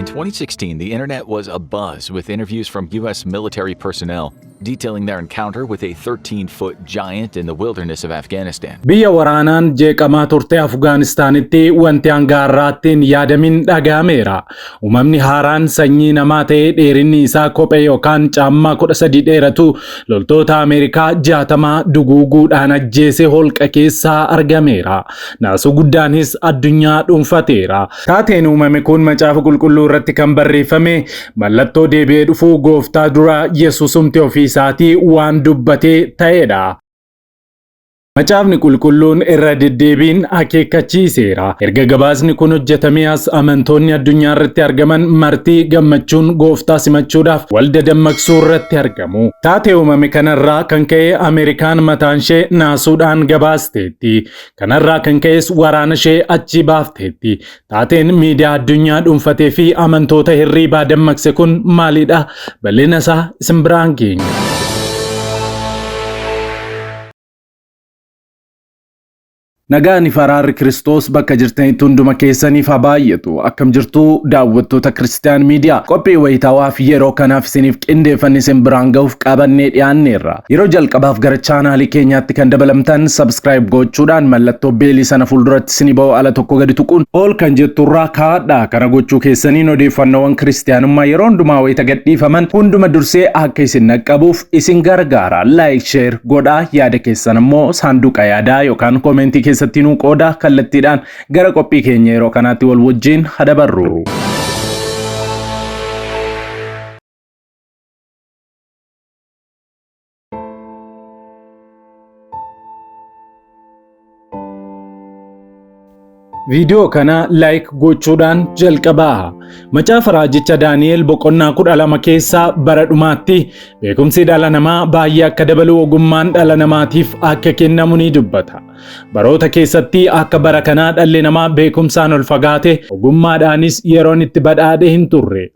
In 2016, the internet was abuzz with interviews from U.S. military personnel detailing their encounter with a 13-foot giant in the wilderness of Afghanistan. Biyya waraanaan jeeqamaa turte Afgaanistaanitti wanti hanga har'aatti hin yaadamin dhaga'ameera. Uumamni haaraan sanyii namaa ta'ee dheerinni isaa kophee yookaan caammaa 13 dheeratu loltoota Ameerikaa 60 duguuguudhaan ajjeese holqa keessaa argameera. Naasuu guddaanis addunyaa dhuunfateera. Taateen uumame kun Macaafa Qulqulluu irratti kan barreeffame mallattoo deebi'ee dhufuu gooftaa dura Yesuusumti ofii isaatii waan dubbatee ta'edha. Macaafni Qulqulluun irra deddeebiin akeekkachiiseera. Erga gabaasni kun hojjetamee as amantoonni addunyaa irratti argaman marti gammachuun gooftaa simachuudhaaf wal dadammaqsuu irratti argamu. Taatee uumame kanarraa kan ka'e Ameerikaan mataan ishee naasuudhaan gabaasteetti. Kanarraa kan ka'es waraana ishee achi baafteetti. Taateen miidiyaa addunyaa dhuunfatee fi amantoota hirriibaa dammaqse kun maalidha? Bal'ina isaa isin biraan geenya. Nagaan fi araarri Kiristoos bakka jirtanitti hunduma keessaniif haa baay'atu. Akkam jirtu daawwattoota Kiristiyaan Miidiyaa? Qophii wayitaawaa fi yeroo kanaaf isiniif qindeeffanne isin biraan gahuuf qabannee dhiyaanneerra. Yeroo jalqabaaf gara chaanaalii keenyaatti kan dabalamtan subscribe gochuudhaan mallattoo beelii sana fuulduratti isinii ba'u ala tokko gadi tuquun ol kan jetturraa kaa'adha. Kana gochuu keessaniin odeeffannoowwan kiristiyaanummaa yeroo hundumaa wayita gadhiifaman hunduma dursee akka isin dhaqqabuuf isin gargaara. Like, share godhaa, yaada keessan immoo saanduqa yaadaa yookaan koomentii keessatti nuu qooda. Kallattiidhaan gara qophii keenya yeroo kanaatti wal wajjin hadabarru. Viidiyoo kana like gochuudhaan jalqabaa. Macaafa raajicha Daani'el boqonnaa 12 keessaa bara dhumaatti beekumsi dhala namaa baay'ee akka dabalu ogummaan dhala namaatiif akka kennamu ni dubbata. Baroota keessatti akka bara kanaa dhalli namaa beekumsaan ol fagaate ogummaadhaanis yeroon itti badhaadhe hin turre.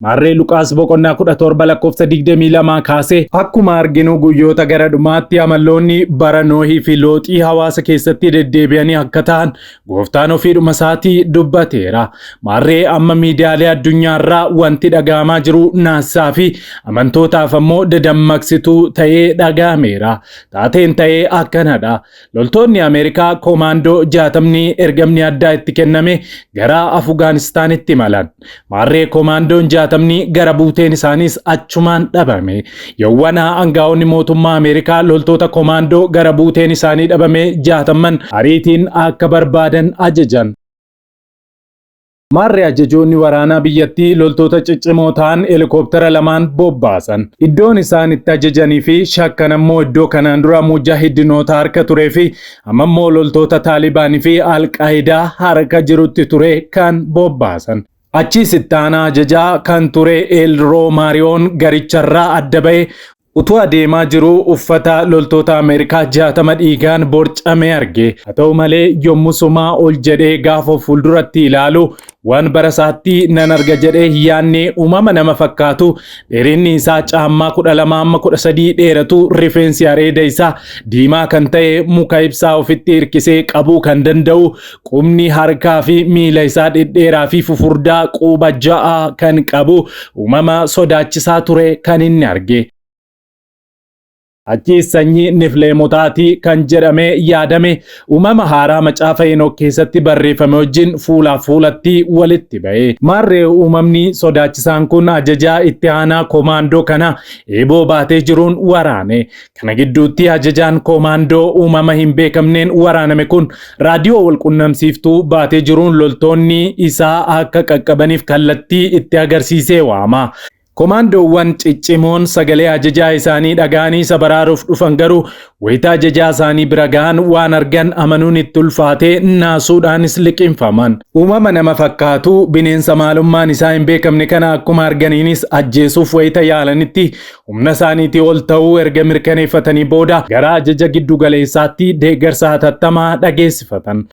Maarree Luqaas boqonnaa 17 lakkoofsa 22 kaasee akkuma arginu guyyoota gara dhumaatti amalloonni bara Noohii fi Looxii hawaasa keessatti deddeebi'anii akka ta'an gooftaan ofiidhuma isaatii dubbateera. Maarree amma miidiyaalee addunyaarraa wanti dhaga'amaa jiru naassaa fi amantootaaf ammoo dadammaqsituu ta'ee dhaga'ameera. Taateen ta'ee akkanadha. Loltoonni Ameerikaa koomaandoo 60 ergamni addaa itti kenname gara Afugaanistaanitti imalan. Maarree koomaandoon 60 gara buuteen isaaniis achumaan dhabame. Yawwana angaa'onni mootummaa Ameerikaa loltoota koomaandoo gara buuteen isaanii dhabame 60 ariitiin akka barbaadan ajajan. Maarree ajajoonni waraanaa biyyattii loltoota ciccimoo ta'an helikooптara lamaan bobbaasan. Iddoon isaan itti ajajanii fi shakkan ammoo iddoo kanaan dura mujahidinoota harka turee fi amma immoo loltoota Taalibaanii fi Alqaayidaa harka jirutti ture kan bobbaasan. Achiis itti aanaa ajajaa kan ture Eelroo Maariyoon garicharraa adda ba'e utuu adeemaa jiruu uffata loltoota Ameerikaa 60 dhiigaan borcame arge. Haa ta'u malee yommusumaa ol jedhee gaafa fuulduratti ilaalu waan bara isaatti nan arga jedhee hin yaadne uumama nama fakkaatu dheerinni isaa caammaa 12 amma 13 dheeratu rifeensi areeda isaa diimaa kan ta'e muka ibsaa ofitti hirkisee qabuu kan danda'u qubni harkaa fi miila isaa dhedheeraa fi fufurdaa quba 6 kan qabu uumama sodaachisaa ture kan inni arge. Achiis sanyii Nifleemotaati kan jedhamee yaadame uumama haaraa macaafa Henook keessatti barreeffame wajjin fuulaaf fuulatti walitti ba'e. Maarree uumamni sodaachisaan kun ajajaa itti aanaa komaandoo kana eeboo baatee jiruun waraane. Kana gidduutti ajajaan komaandoo uumama hin beekamneen waraaname kun raadiyoo walqunnamsiiftuu baatee jiruun loltoonni isaa akka qaqqabaniif kallattii itti agarsiisee waama. Komaandoowwan ciccimoon sagalee ajajaa isaanii dhaga'anii isa baraaruuf dhufan garuu wayita ajajaa isaanii bira ga'an waan argan amanuun itti ulfaatee naasuudhaanis liqimfaman. Uumama nama fakkaatu bineensa maalummaan isaa hin beekamne kana akkuma arganiinis ajjeesuuf wayita yaalanitti humna isaaniitii ol ta'uu erga mirkaneeffatanii booda gara ajaja giddu galeessaatti deeggarsa hatattamaa dhageessifatan.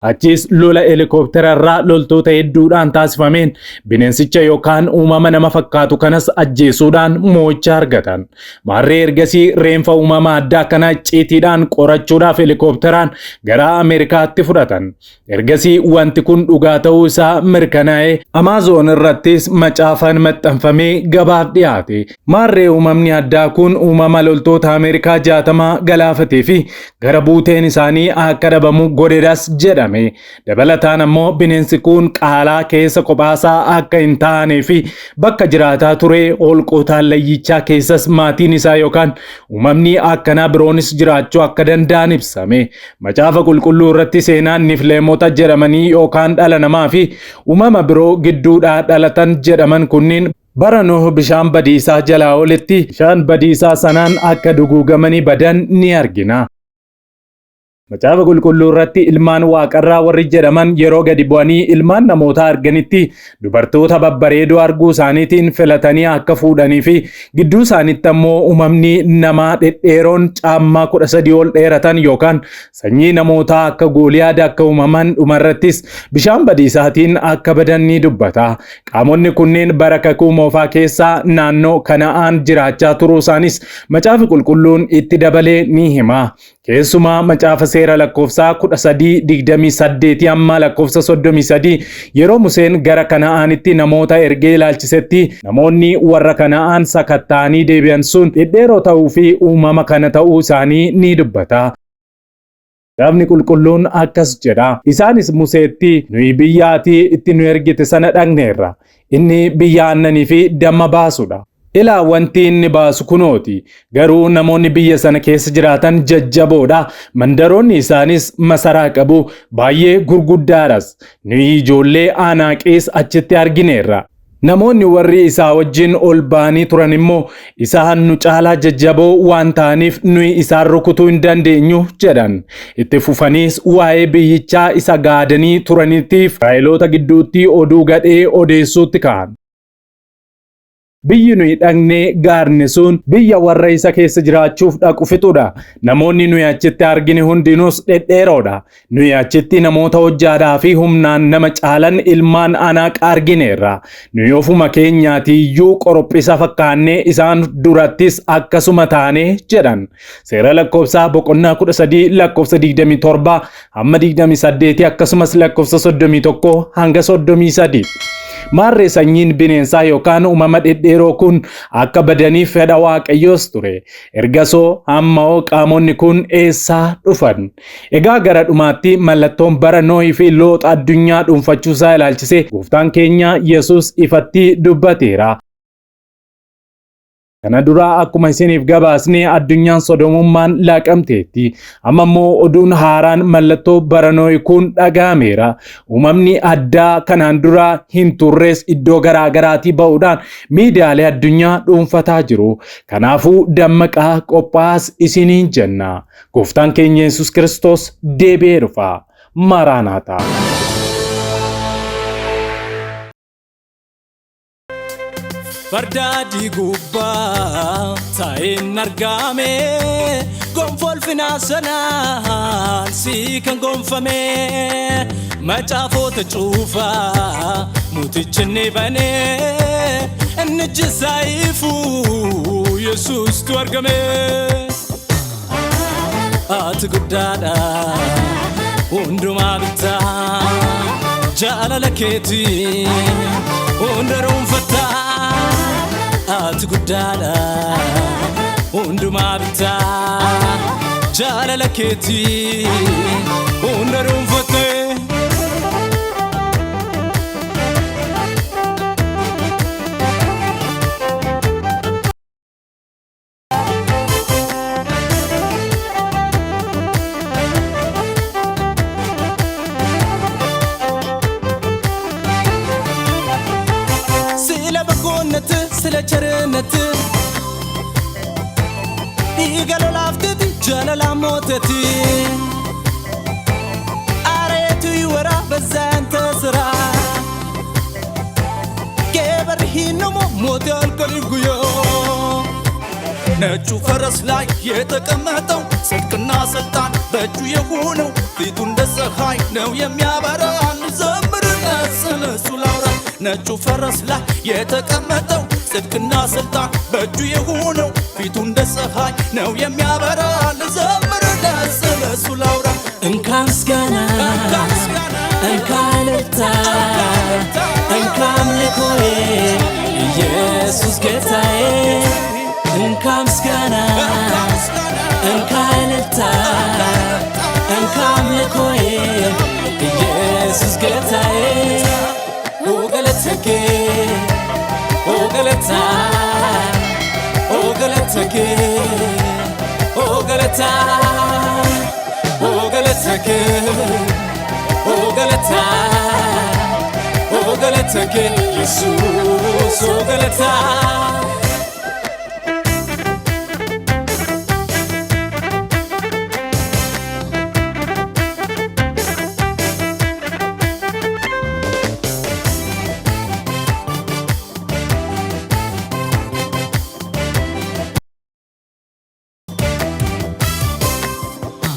Achiis lola helikooптera irraa loltoota hedduudhaan taasifameen bineensicha yookaan uumama nama fakkaatu kanas ajjeesuudhaan mo'icha argatan. Maarree ergasii reenfa uumama addaa kana icciitiidhaan qorachuudhaaf helikoophteraan gara Ameerikaatti fudhatan. Ergasii wanti kun dhugaa ta'uu isaa mirkanaa'e Amaazoon irrattis macaafaan maxxanfamee gabaaf dhiyaate. Maarree uumamni addaa kun uumama loltoota Ameerikaa 60 galaafatee fi gara buuteen isaanii akka dhabamu godhedhas jedhame. Dabalataan ammoo bineensi kun qaalaa keessa kophaasaa akka hin taanee fi bakka jiraataa ture holqoota layyichaa keessas maatiin isaa yookaan uumamni akkanaa biroonis jiraachuu akka danda'an ibsame. Macaafa qulqulluu irratti seenaan Nifleemota jedhamanii yookaan dhala namaa fi uumama biroo gidduudhaa dhalatan jedhaman kunniin bara Nuh bishaan badiisaa jalaa olitti bishaan badiisaa sanaan akka duguugamanii badan ni argina. Macaafa qulqulluu irratti ilmaan waaqarraa warri jedhaman yeroo gadi bu'anii ilmaan namootaa arganitti dubartoota babbareedoo arguu isaaniitiin filatanii akka fuudhanii fi gidduu isaaniitti ammoo uumamni namaa dhedheeroon caammaa 13 ol dheeratan yookaan sanyii namootaa akka Gooliyaad akka uumaman dhumarrattis bishaan badiisaatiin akka badan ni dubbata. Qaamonni kunneen bara kakuu moofaa keessaa naannoo Kana'aan jiraachaa turuu isaanis macaafi qulqulluun itti dabalee ni hima. Keessumaa macaafa seera lakkoofsaa 13:28 hamma lakkoofsa 33 yeroo Museen gara Kana'aanitti namoota ergee ilaalchisetti namoonni warra Kana'aan sakatta'anii deebi'an sun dhedheeroo ta'uu fi uumama kana ta'uu isaanii ni dubbata. Macaafni qulqulluun akkas jedha. Isaanis Museetti, nuyi biyya ati itti nu ergite sana dhaqneerra. Inni biyya aannanii fi damma baasudha. Ilaa wanti inni baasu kunooti. Garuu namoonni biyya sana keessa jiraatan jajjaboodha. Mandaroonni isaanis masaraa qabu. Baay'ee gurguddaadhas. Nuyi ijoollee Aanaaqiis achitti argineerra. Namoonni warri isaa wajjin ol ba'anii turan immoo isaan nu caalaa jajjaboo waan ta'aniif nuyi isaan rukutuu hin dandeenyu jedhan. Itti fufaniis waa'ee biyyichaa isa gaadanii turaniitiif Israa'eloota gidduutti oduu gadhee odeessuutti ka'an. Biyyi nuyi dhaqnee gaadne sun biyya warra isa keessa jiraachuuf dhaqu fixudha. Namoonni nuyi achitti argine hundinuus dhedheeroodha. Nuyi achitti namoota hojjaadhaa fi humnaan nama caalan ilmaan Anaaq argineerra. Nuyi ofuma keenyaatii iyyuu qorophisa fakkaannee isaan durattis akkasuma taane jedhan. Seera lakkoofsaa boqonnaa 13 lakkoofsa 27 hamma 28 akkasumas lakkoofsa 31 hanga 33. Maarree sanyiin bineensaa yookaan uumama dhedheeroo kun akka badaniif fedha Waaqayyoos ture. Ergasoo hamma'oo qaamonni kun eessaa dhufan? Egaa gara dhumaatti mallattoon bara Nohii fi Loox addunyaa dhuunfachuusaa ilaalchisee gooftaan keenya Yesuus ifatti dubbateera. Kana dura akkuma isiniif gabaasne addunyaan sodomummaan laaqamteetti. Amma immoo oduun haaraan mallattoo bara Nohi kun dhaga'ameera. Uumamni addaa kanaan dura hin turres iddoo garaa garaatii ba'uudhaan miidiyaalee addunyaa dhuunfataa jiru. Kanaafuu dammaqaa qophaa'aas isiniin jenna. Gooftaan keenya Yesuus Kiristoos deebi'ee dhufa. Maaraanaataa. Farda adii gubbaa taa'een argame gonfoo ulfinaa sanaan si kan gonfame macaafota cuufaa mootichi inni bane inni ijji ifu Yesuustu argame. Ati guddaadha hundumaa bittaa jaalala keetii hunda dhuunfattaa. Ati guddaadha hundumaa bittaa jaalala keetii hunda dhuunfattee. ስለ በጎነት ስለ ቸርነት dhiiga lolaafteti jaalala mooteti አሬቱ ይወራ በዛ ያንተ ስራ keebarri hinnomo mootii halkaniif guyyaa. ነጩ ፈረስ ላይ የተቀመጠው ጽድቅና ስልጣን በእጁ የሆነው ፊቱ እንደ ፀሐይ ነው የሚያበራ እንዘምርለት ስለሱ ላውራ። ነጩ ፈረስ ላይ የተቀመጠው ጽድቅና ስልጣን በእጁ የሆነው ፊቱ እንደ ፀሐይ ነው የሚያበራ ልዘምርለት ስለሱ ላውራ። እንካ ምስጋና፣ እንካ እልልታ፣ እንካ አምልኮዬ ኢየሱስ ጌታዬ። እንካ ምስጋና፣ እንካ እልልታ፣ እንካ አምልኮዬ ኢየሱስ ጌታዬ። ኦ galatake, ኦ galata, ኦ galatake, ኦ galata, ኦ galatake, ኦ galata, ኦ galatake, ኢየሱስ ኦ galata.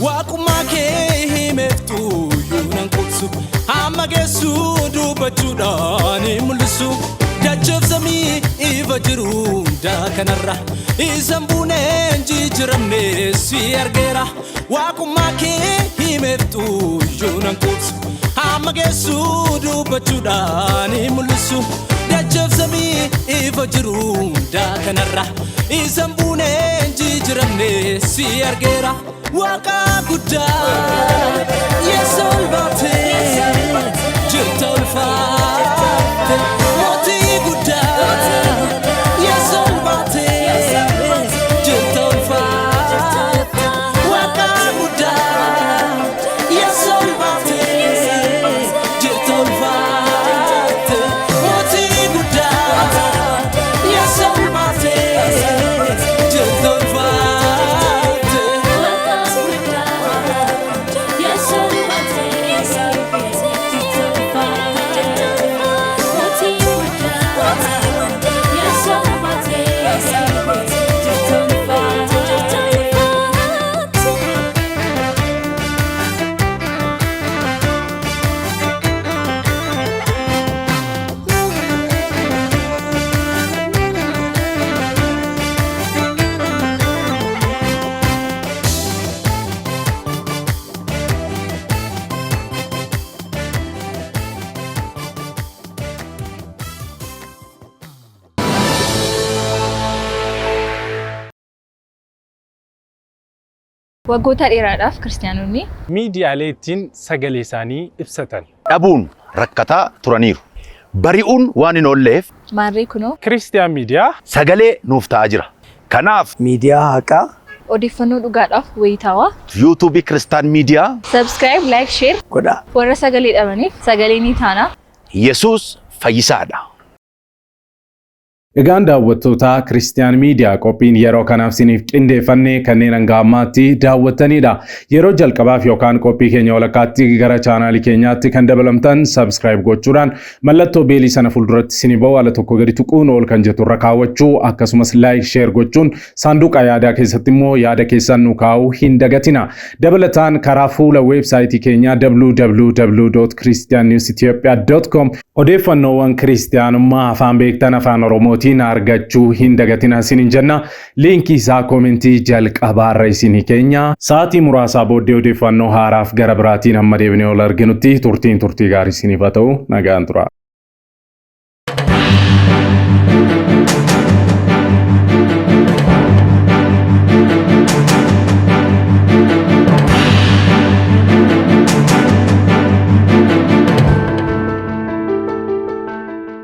Waaqummaa kee himeeftu yuunan qubsu hamma geessu dubbachuudhaan hin mul'isu dacheef samii ifa jiru hundaa kanarra isan buuneen jijjiiramne si argeera. Waaqummaa kee himeeftu yuunan qubsu hamma geessu dubbachuudhaan hin mul'isu dacheef samii ifa jiru hundaa kanarra isan buuneen jijjiiramne si argeera. Waaqa guddaa yeessa ol baatee jirta ulfaate mootii guddaa yeessa ol baatee jirta ulfaate waaqa guddaa yeessa ol baatee jirta ulfaate mootii guddaa yeessa ol baatee jirta ulfaate. Waggoota dheeraadhaaf kiristaanonni miidiyaalee ittiin sagalee isaanii ibsatan dhabuun rakkataa turaniiru. Bari'uun waan hin oolleef maarree kunoo Kiristiyaan Miidiyaa sagalee nuuf ta'aa jira. Kanaaf miidiyaa haqaa odeeffannoo dhugaadhaaf wayitaawaa yuutuubii Kiristaan Miidiyaa subscribe, like, share godhaa. Warra sagalee dhabaniif sagalee ni taana. Yesuus fayyisaadha. Egaan daawwattoota Kiristiyaan Miidiyaa, qophiin yeroo kanaaf isiniif qindeeffannee kanneen hanga ammaatti daawwattanidha. Yeroo jalqabaaf yookaan qophii keenya walakkaatti gara chaanaalii keenyaatti kan dabalamtan subscribe gochuudhaan mallattoo beelii sana fuulduratti isinii bahu ala tokko gadi tuquun ol kan jettu irra kaawwachuu, akkasumas like, share gochuun saanduqa yaadaa keessatti immoo yaada keessan nu kaa'uu hin dagatina. Dabalataan karaa fuula weebsaayitii keenyaa www.christiannewsethiopia.com odeeffannoowwan kiristiyaanummaa afaan beektan afaan Oromootiin argachuu hin dagatina isiniin jenna. Liinkii isaa koomentii jalqabaarra isinii keenya. Sa'aatii muraasaa booddee odeeffannoo haaraaf gara biraatiin hamma deebinee ol arginutti turtiin turtii gaarii isiniif haa ta'u, nagaan tura.